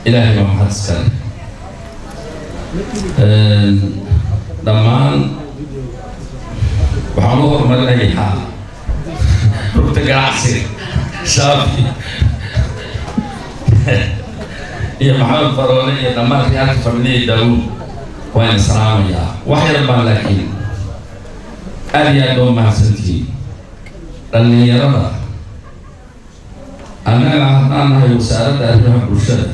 Ilaahay baa mahad iskale. Dhammaan waxaan u horumarinayaa rugta ganacsiga, Shaafi iyo Maxamed Faroole iyo dhammaan riyaadka familiya Daawuud, waan salaamayaa. Wax yar baan, laakiin aada iyo aad baa mahadsantihiin dhallinyarada. Annaga haddaan nahay Wasaaradda Arrimaha Bulshada,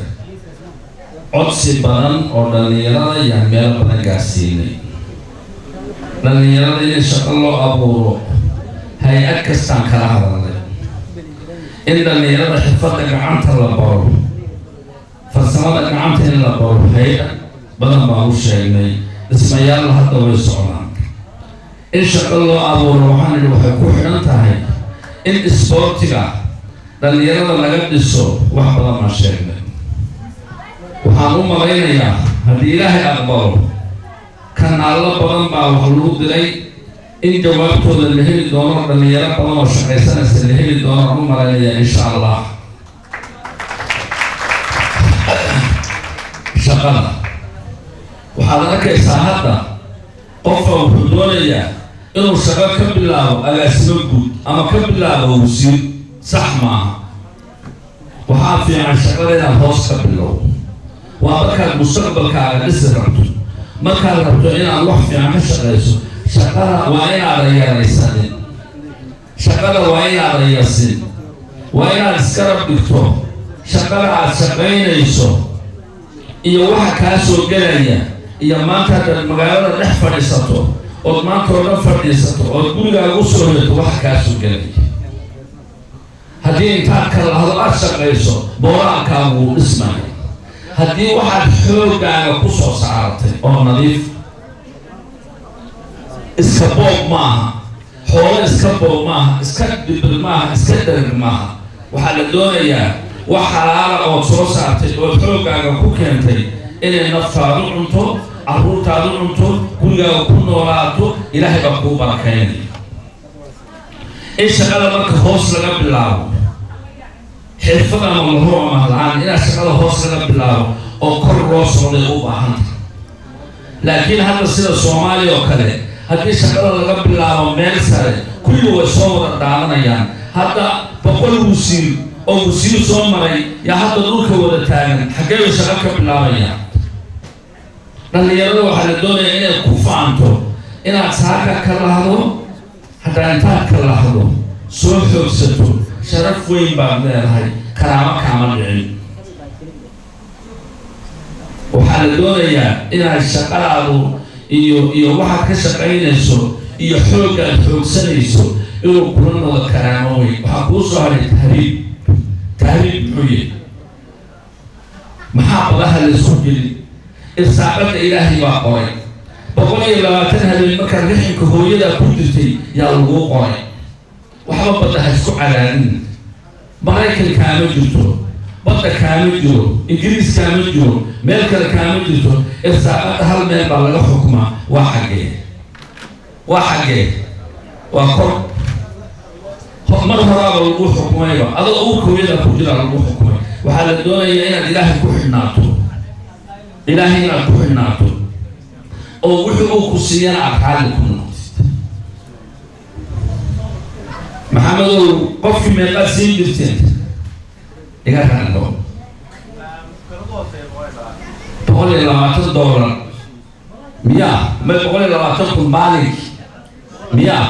codsi badan oo dhallinyarada yaan meelo badan gaarsiinay. Dhallinyarada in shaqo loo abuuro hay-ad kastaan kala hadalnay, in dhallinyarada xirfadda gacanta la baro, farsamada gacanta in la baro, hay-ad badan baan u sheegnay. Dhismayaalla hadda way socdaan. In shaqo loo abuuro, waxaan idhi, waxay ku xidhan tahay in isboortiga dhallinyarada laga dhiso. Wax badan baan sheegnay. Waxaan u malaynayaa, haddii Ilaahay aqbalo, kanaallo badan baa wax lagu diray, in jawaabtooda la heli doono, dhallinyaro badan oo shaqaysanaysa la heli doono aan u malaynayaa, insha Allah. Shaqada waxaad arkaysaa hadda qofka wuxuu doonayaa inuu shaqo ka bilaabo agaasimo guud ama ka bilaabo wasiir. Sax maaha. Waxaa fiican shaqada inaad hoos ka bilowdo. Waa markaad mustaqbalkaaga dhisi rabto, markaad rabto inaad wax fiican ka shaqayso. Shaqada waa inaadan yaraysanin, shaqada waa inaadan yasin, waa inaad iskarab dhigto shaqada aad shaqaynayso iyo waxa kaa soo gelaya. Iyo maanta haddaad magaalada dhex fadhiisato, ood maanta oo dhan fadhiisato, ood gurigaaga usoo heeto, waxa kaa soo gelaya, haddii intaad kala lahdo aada shaqayso, booraalkaagu wuu dhismaya. Haddii waxaad xooggaaga ku soo saaratay oo nadiif, iska boob maaha, xoolo iska boob maaha, iska dibir maaha, iska dherg maaha. Waxaa la doonayaa wax xalaala ood soo saartay, ood xooggaaga ku keentay, inay naftaadu cunto, carruurtaadu cunto, gurigaaga ku noolaato. Ilaahay baa kuu barakaynaya. In shaqada marka hoos laga bilaabo, xirfad ama lahu ama la-aan, inaad shaqada hoos laga bilaabo oo kor loo socday u baahanta. Laakiin hadda sida Soomaaliya oo kale, haddii shaqada laga bilaabo meel sare, kulli way soo wada dhaadanayaan. Hadda 100 wasiir oo wasiir soo maray yaa hadda dhulka wada taagan. Xaggee bay shaqo ka bilaabayaan dhallinyarada? Waxaa la doonayaa inay ku faanto inaad saaka ka lahdo. Haddaa intaad ka lahdo soo xoogsato, sharaf weyn baad leedahay, karaamo kaama dhicin. Waxaa la doonayaa inaad shaqadaadu iyo waxaad ka shaqaynayso iyo xooggaad xoogsanayso inuu kula noqdo karaamo weyn. Waxaa kuu soo haray tahriib. Tahriib muxuu yahay? Maxaa badaha laysku gelin? Irsaaqada Ilaahay baa qoray. 120 habeen markaad rixinka hooyadaa ku jirtay yaa laguu qoray. Waxba badda ha isku cadaadin. Maraykan kaama jirto, badda kaama jiro, Ingiriis kaama jiro, meel kale kaama jirto. Irsaaqada hal meel baa laga xukumaa. Waa xaggee? Waa xaggee? Waa kor. Mar horaaba lagu xukumayba, adoo uurka hooyadaa ku jiraa lagu xukumay. Waxaa la doonayaa inaad Ilaahay ku xidhnaato, Ilaahay inaad ku xidhnaato, oo wuxuu uu ku siiyana aada raalli ku noqotid. Maxamedow, qofkii meeqaad siin jirteen? Iga raacdo, $120 miyaa? Ma 120,000 maalinkii miyaa?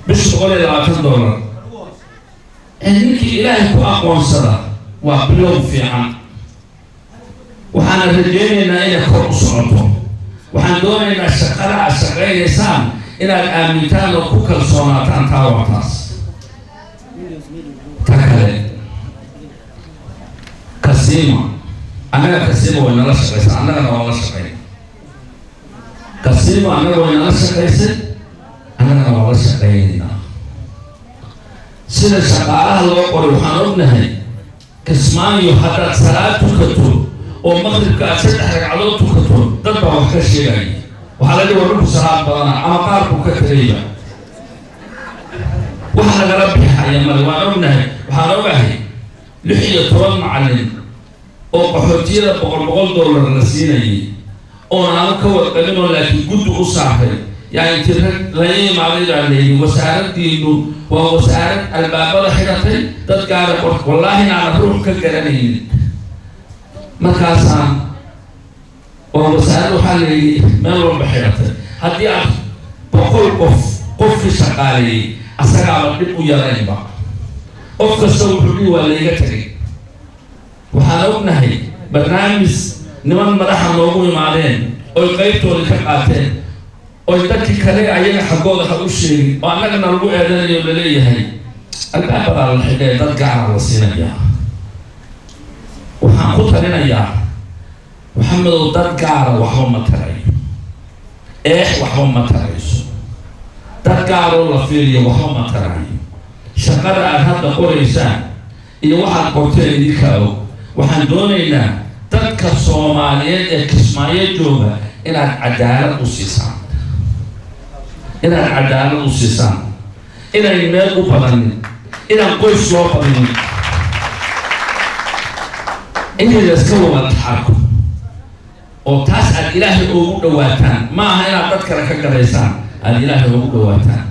Bishi $120. Ninkii Ilaahay ku aqoonsada waa bilow fiican. Waxaana rajaynaynaa inay kor u socoto. Waxaan doonaynaa shaqada aad shaqaynaysaan inaad aamintaan oo ku kalsoonaataan. Taa waa taas. Ta kale, Kasiima, annaga Kasiima way nala shaqaysaa, annagana waa la shaqayn. Kasiima annaga way nala shaqaysay, annagana waa la shaqaynaynaa. Sida shaqaalaha loo qoray waxaan ognahay. Kismaayo haddaad salaad tukato oo maqribka aad 3 ragcadood tukato, dad baa wax ka sheegaya. Waxaa la dhihi, war dhulku salaad badana, ama qaar buu ka tegayba. Wax lagala bixaya male. Waan ognahay. Waxaan ogahay 16 macallin. Oo qaxootiyada $100 $100 la siinayay oon aanu ka warqabin oo laakiin guddi u saaray yaa inti rag laga imaaday baa layidhi, "Wasaaraddiinu waa wasaarad albaabada xidhatay, dad gaara." Wallaahi inaana ruux ka garanaynin. Markaasaan waa wasaarad waxaa la yidhi meel walba xidhatay. Haddii aad 100 qof qofkii shaqaaleeyey, asagaaba dhib u yaraynba. Qof kasta wuxuu dhihi, "Waa layga tegay." Waxaan ognahay barnaamij niman madaxa noogu imaadeen oy qaybtoodii ka qaateen, oy dadkii kale ayaga xaggooda ha u sheegin, oo annagana lagu eedanayo, laleeyahay albaabadaa la xidhee, dad gaara la siinayaa. Waxaan ku talinayaa, Maxamedow, dad gaara waxba ma tarayo, eex waxba ma tarayso, dad gaaroo la fiiriyo waxba ma tarayo. Shaqada aada hadda qoraysaan iyo waxaad qorteen idinkaa og. Waxaan doonaynaa dadka Soomaaliyeed ee Kismaayo jooga inaad cadaalad u siisaan, inaad cadaalad u siisaan, inay meel u badanin, inaan qoys loo badinin, inay layska wada taxarko, oo taas aad Ilaahay ugu dhawaataan. Ma aha inaad dad kale ka gadaysaan, aada Ilaahay ugu dhawaataan.